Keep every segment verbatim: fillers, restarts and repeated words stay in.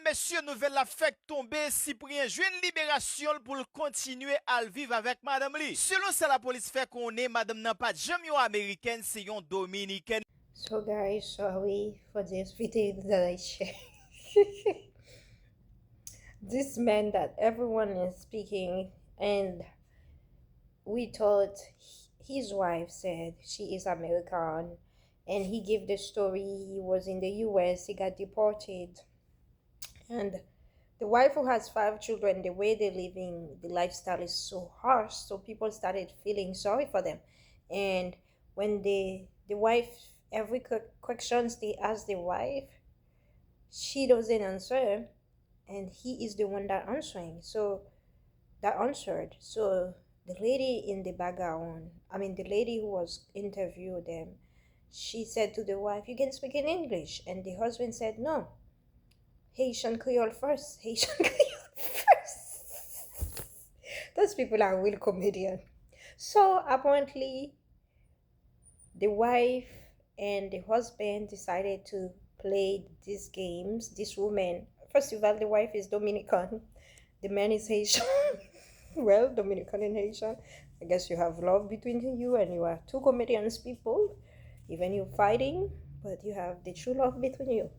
Mesye, nouvèl la fèk tonbe, Cyprien jwenn liberasyon l pou l kontinye al viv avèk madanm li. Selon sa lapolis fè konnen, madanm nan pa t janm yon Amerikèn, se yon Dominikèn. So, guys, sorry for this video that I share. This man that everyone is speaking, and we thought his wife said she is American, and he gave the story he was in the U S, he got deported. And the wife who has five children, the way they're living, the lifestyle is so harsh, so people started feeling sorry for them. And when the the wife, every que- questions they ask the wife, she doesn't answer, and he is the one that answering. So that answered. So the lady in the background, I mean, the lady who was interviewed them, she said to the wife, "You can speak in English." And the husband said, "No, Haitian Creole first, Haitian Creole first." Those people are real comedian. So apparently, the wife and the husband decided to play these games. This woman, first of all, the wife is Dominican, the man is Haitian. Well, Dominican and Haitian, I guess you have love between you, and you are two comedians people. Even you fighting, but you have the true love between you.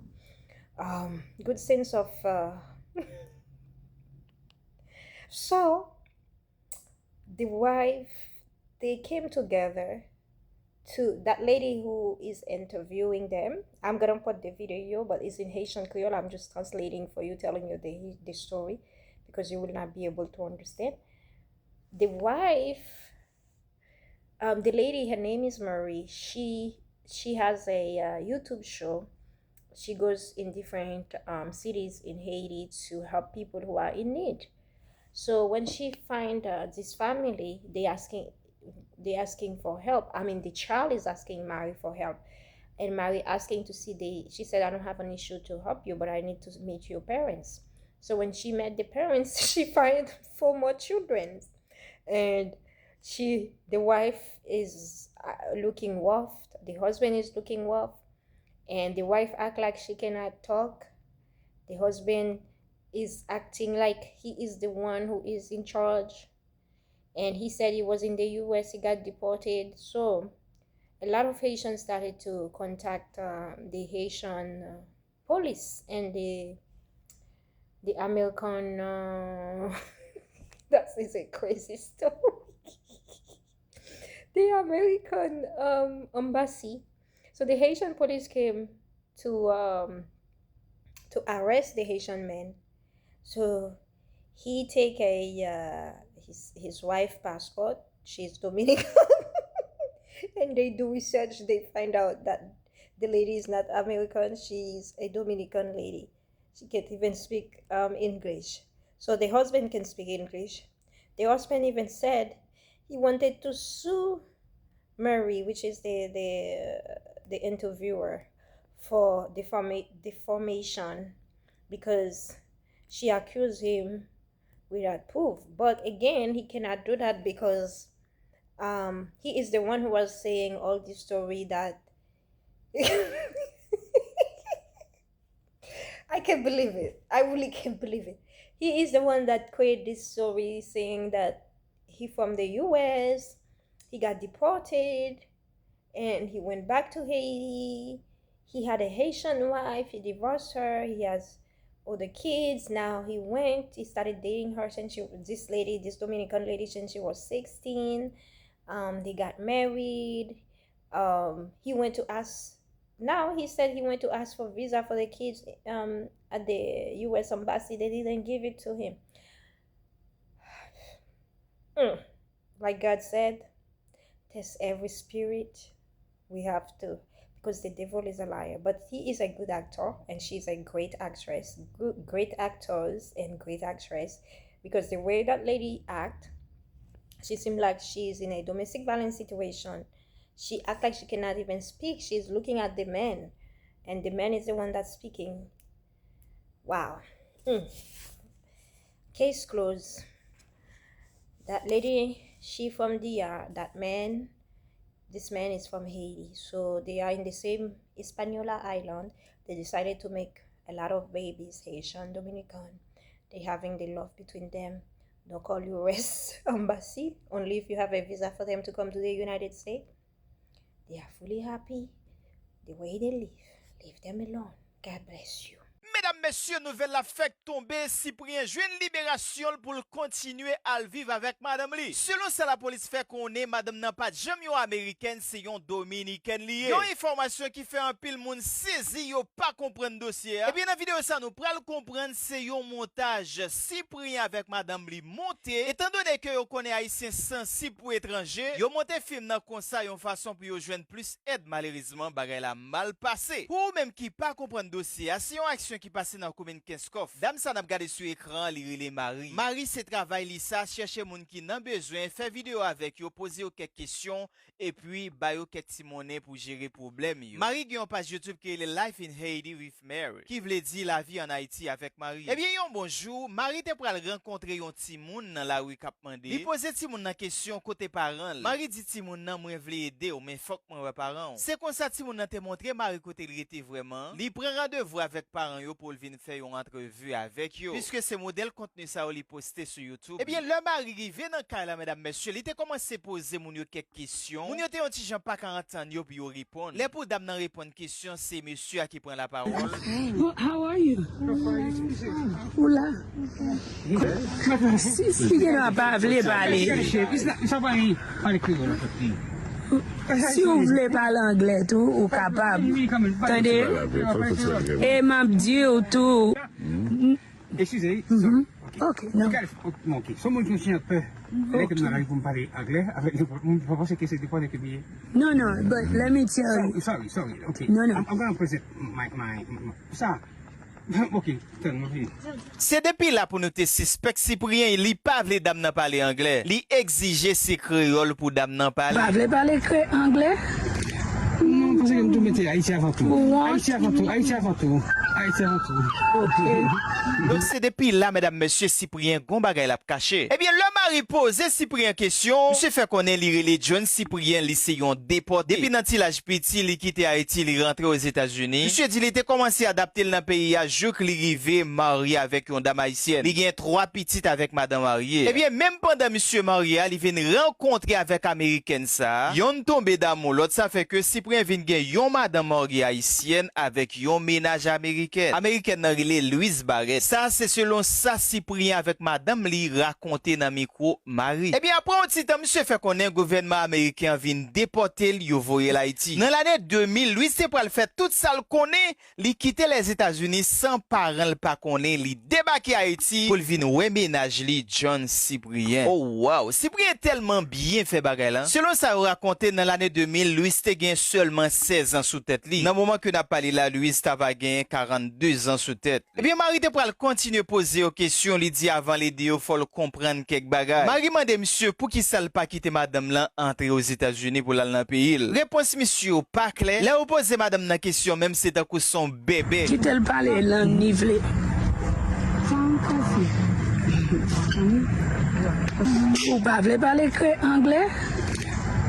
Um, good sense of uh, so the wife, they came together to that lady who is interviewing them. I'm gonna put the video, but it's in Haitian Creole. I'm just translating for you, telling you the the story, because you will not be able to understand. The wife, um, the lady, her name is Marie. She she has a uh, YouTube show. She goes in different um, cities in Haiti to help people who are in need. So when she find uh, this family, they asking they asking for help. I mean, the child is asking Marie for help, and Marie asking to see the. She said, "I don't have an issue to help you, but I need to meet your parents." So when she met the parents, she find four more children, and she the wife is uh, looking rough. The husband is looking rough, and the wife act like she cannot talk. The husband is acting like he is the one who is in charge. And he said he was in the U S, he got deported. So a lot of Haitians started to contact uh, the Haitian uh, police and the the American. Uh, that is a crazy story. The American um, embassy. So the Haitian police came to um, to arrest the Haitian man. So he take a uh, his his wife passport. She's Dominican, and they do research. They find out that the lady is not American. She's a Dominican lady. She can't even speak um, English. So the husband can speak English. The husband even said he wanted to sue Marie, which is the the the interviewer, for defama- defamation, because she accused him without proof. But again, he cannot do that because um, he is the one who was saying all this story that I can't believe it. I really can't believe it. He is the one that created this story saying that he from the U S, he got deported, and he went back to Haiti. He had a Haitian wife, he divorced her, he has other kids. Now he went, he started dating her since she, this lady, this Dominican lady, since she was sixteen. Um, they got married. Um, he went to ask now he said he went to ask for visa for the kids um, at the U S embassy. They didn't give it to him. Mm. Like God said, test every spirit. We have to, because the devil is a liar. But he is a good actor, and she's a great actress. Good, great actors and great actress. Because the way that lady act, she seemed like she's in a domestic violence situation. She act like she cannot even speak. She's looking at the man, and the man is the one that's speaking. Wow. Mm. Case closed. That lady, she from D R. That man, this man is from Haiti. So they are in the same Hispaniola island. They decided to make a lot of babies, Haitian, Dominican, they having the love between them. Don't call U S embassy, only if you have a visa for them to come to the United States. They are fully happy the way they live. Leave them alone. God bless you. Medam, mesye, nouvèl la fèk tonbe, Cyprien jwenn liberasyon l pou l kontinye al viv avèk madanm li. Selon sa lapolis fè konnen, madanm nan pa t janm yon amerikèn, se yon dominikèn li ye. Yon enfòmasyon ki fè anpil moun sezi, yo pa konprann dosye a. Ebyen, nan videyo sa, nou pral konprann se yon montaj. Cyprien avèk madanm li monte, etandone ke yo konnen Ayisyen sansib pou etranje, yo monte fim nan konsa yon fason pou yo jwenn plis èd. Malerezman, bagay la mal pase. Pou ou menm ki pa konprann dosye a, se yon aksyon ki pase nan komin Kenskòf. Dam sa n ap gade sou ekran an, li rele Marie. Marie, se travay li sa, chèche moun ki nan bezwen, fè videyo avèk yo, poze yo kèk kesyon, epi ba yo kèk ti monnen pou jere pwoblèm yo. Marie gen yon paj YouTube ki rele Life in Haiti with Marie, ki vle di Lavi ann Ayiti avèk Marie. Ebyen, yon bon jou, Marie te pral rankontre yon timoun nan lari k ap mande. Li poze timoun nan kesyon kote paran l. Marie di timoun nan, "Mwen vle ede w, men fòk mwen wè paran w." Se konsa timoun nan te montre Marie kote l rete vrèman. Li pran randevou avèk paran yo pou l vin fè yon antrevi avèk yo. Piske se modèl kontni sa yo li poste sou YouTube. Ebyen, lè Marie rive nan kay la, medam, mesye, li te kòmanse poze moun yo kèk kesyon. Moun yo te yon ti jan pa ka antann yo pou yo reponn. Lè pou dam nan reponn kesyon, se mesye a ki pran lapawòl. How are you? Ou la? Si, si gen dwa pa vle pale. Si w vle pale anglè tou, ou kapab. Tande? E m ap di w tou. Eskize, wi. Ok, non. Ok, so moun ki yon ti jan pè. Lè ke m nan lari pou m pale anglè avèk nenpòt moun, m pa panse ke se depandan ke m ye. No, no, but let me tell you. Sorry, sorry, ok. No, no. I'm, I'm gonna present my, my, my, sa. Ok, tann, mwen vini. Se depi la pou nou te sispèk Cyprien li pa vle dam nan pale anglè. Li egzije se kreyòl pou dam nan pale. Pa vle pale kre anglè? Non, paske m tou mete Ayiti avan tou. Ayiti avan tou, Ayiti avan tou. Ayiti avan tou. Ok. Donk se depi la, medam, mesye, Cyprien gon bagay l ap kache. Ebyen, lè Marie poze Cyprien kesyon, misye fè konnen li rele John Cyprien, li se yon depòte. Depi nan ti laj piti, li kite Ayiti, li rantre Ozetazini. Misye di li te kòmanse adapte l nan peyi a jouk li rive marye avèk yon dam ayisyèn. Li gen twa pitit avèk madan marye. Ebyen, menm pandan misye marye a, li vin rankontre avèk amerikèn sa a. Yonn tonbe damou lòt, sa fè ke Cyprien vin gen yon madan marye ayisyèn avèk yon mennaj amerikèn. Amerikèn nan rele Louise Barrett. Sa se selon sa Cyprien avèk madanm li rakonte nan mikwo Marie. Ebyen, apre yon ti tan, misye fè konnen gouvènman ameriken an vin depòte l, yo voye l Ayiti. Nan lane de mil, Louise te pral fè tout sa l konnen, li kite Lèzetazini san paran l pa konnen, li debake Ayiti pou l vin wè mennaj li, John Cyprien. Oh wow, Cyprien tèlman byen fè bagay la. Selon sa yo rakonte, nan lane de mil, Louise te gen sèlman sèz an sou tèt li. Nan moman ke n ap pale la, Louise ta va genyen karannde zan sou tèt. Ebyen, Marie te pral kontinye poze yo kesyon, li di avan l ede yo, fò l konprann kèk bagay. Marie mande misye poukisa l pa kite madanm lan antre Ozetazini pou l al nan peyi l. Repons misye yo pa klè. Lè yo poze madanm nan kesyon, menm se tankou se yon bèbè. Kite l pale lang li vle. Ou pa vle pale kre anglè?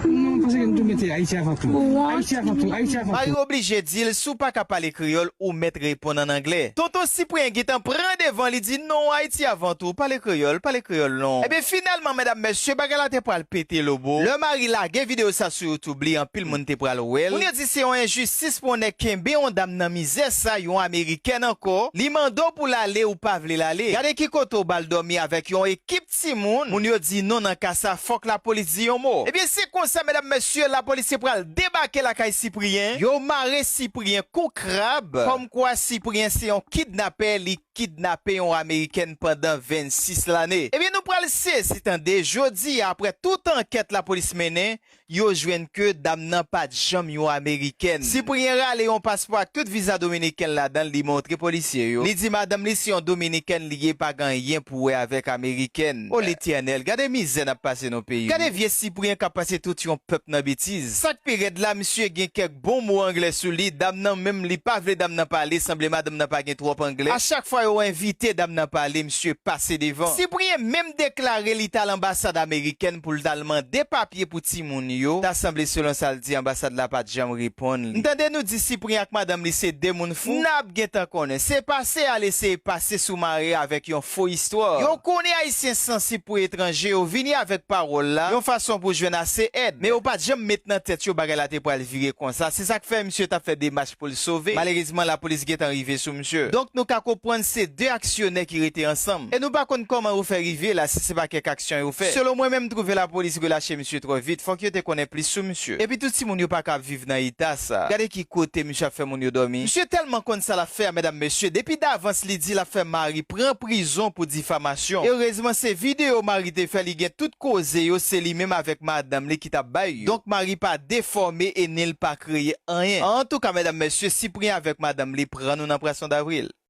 Non, paske m tou mete Ayiti avan tou. Ayiti avan tou, Ayiti avan tou. Marie oblije di l, si w pa ka pale kreyòl, ou mèt reponn ann anglè. Tonton Cyprien gentan pran devan, li di, non, Ayiti avan tou, pale kreyòl, pale kreyòl non. Ebyen, finalman, medam, mesye, bagay la te pral pete lobo. Lè Marie lage videyo sa sou YouTube li, anpil moun te pral wè l. Moun yo di se yon enjistis pou yon nèg kenbe yon dam nan mizè sa, yon amerikèn ankò. Li mande w pou l ale, ou pa vle l ale. Gade ki kote w ba l dòmi avèk yon ekip timoun. Moun yo di non nan ka sa, fòk lapolis di yon mo. Ebyen, se konsa, medam, mesye, lapolis te pral debake lakay Cyprien. Yo mare Cyprien kou krab. Kòmkwa Cyprien se yon kidnapè, li kidnape yon amerikèn pandan vennsis lane. Ebyen, nou pral sezi tande, jodi a, apre tout ankèt lapolis mennen, yo jwenn ke dam nan pa t janm yon amerikèn. Cyprien rale yon paspò ak tout viza dominiken ladan l, li montre polisye yo. Li di madanm li se yon dominikèn li ye, pa gen anyen pou wè avèk amerikèn. O Letènèl, gade mizè n ap pase nan peyi. Gade vye Cyprien k ap pase tout yon pèp nan betiz. Sa k pi rèd la, misye gen kèk bon mo anglè sou li. Dam nan menm, li pa vle dam nan pale, sanble madanm nan pa gen twòp anglè. A chak fwa yo envite dam nan pale, misye pase devan. Cyprien menm deklare li t al anbasad amerikèn pou l t al mande papye pou timoun yo. Ta sanble, selon sa l di, anbasad la pa t janm reponn li. M tande nou di Cyprien ak madanm li se de moun fou. N ap gentan konnen. Se pase al eseye pase sou mare avèk yon fo istwa. Yo konnen Ayisyen sansib pou etranje, yo vini avèk pawòl la yon fason pou jwenn ase èd. Men yo pa t janm met nan tèt yo bagay la te pral vire konsa. Se sa k fè misye t ap fè demach pou l sove. Malerezman, lapolis gentan rive sou misye. Donk, nou ka konprann se de aksyonè ki rete ansanm. E nou pa konn kòman yo fè rive la, si se pa kèk aksyon yo fè. Selon mwen menm, m twouve lapolis relache misye twò vit. Fòk yo te konnen plis sou misye. Epi tou, timoun yo pa ka ap viv nan eta sa. Gade ki kote misye ap fè moun yo dòmi. Misye tèlman konn sa l ap fè a, medam, mesye. Depi davans, li di l ap fè mari pran prizon pou difamasyon. Erezman, se videyo mari te fè, li gen tout koze yo, se li menm avèk madanm li ki t ap bay yo. Donk, mari pa defòme e ni l pa kreye anyen. Antouka, medam, mesye, Cyprien avèk madanm li pran nou nan pwason davril.